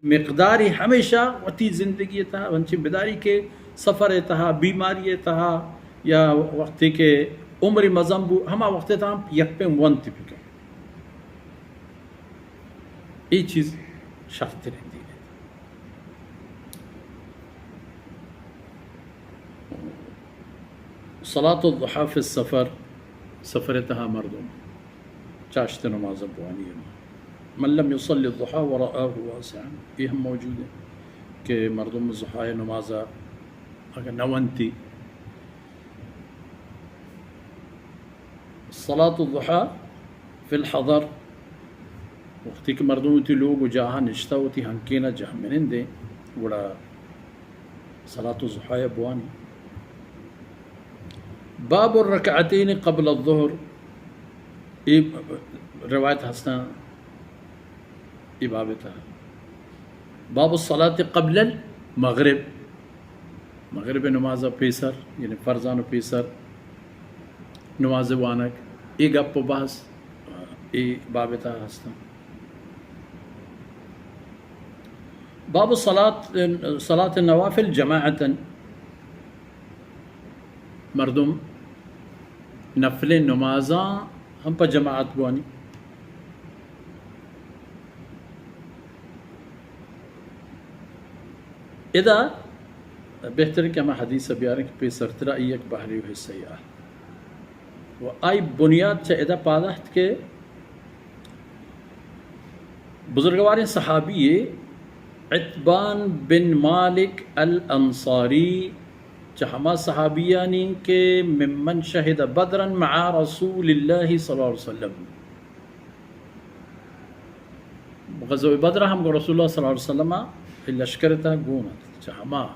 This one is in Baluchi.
مقداری ہمیشہ وتی زندگی تہا انچیں بداری کہ سفر تہا، بیماری تہا یا وقتی کہ عمر مزن بو، ہما وقت تہا ہم یک پیم ونتی بکن۔ اے چیز شرتریں دین۔ صلاة الضحى في السفر، سفر تہا مردم چاشت نماز بوانی۔ من لم يصل الضحى ورآه واسعا، یہ ہم موجود ہے کہ مردم ضحی نماز اگر نہ ونتی۔ صلاة الضحى في الحضر، وقتی کہ مردم وتی لوگ و جاہا نشتہ، وتی ہنکینا جاہ منندیں، گڑا صلاة الضحى بوانی۔ باب الركعتين قبل الظهر، اے روایت ہستاں اے باب تہا۔ باب الصلاة قبل المغرب، مغرب نماز پیسر، یعنی فرضان پیسر نماز وانگ، اے گپ و بحث اے باب تہا ہستاں۔ باب صلاة، صلاة النوافل جماعة، مردم نفل نمازاں ہم پہ جماعت بوانی۔ ادا بہتر کہ ہما حدیث بیاریں کہ پیسرترا ای یک بحری و حصہ آ و آئی بنیاد چہ ادا پاد ات کہ بزرگواریں صحابی عتبان بن مالک الانصاری چہ ہما صحابیانی کہ ممن شهد بدرا مع رسول الله صلى الله عليه وسلم، غزوہ بدر ہم گو رسول اللہ صلی اللہ علیہ وسلم لشکر تہا گون ات، چہ ہما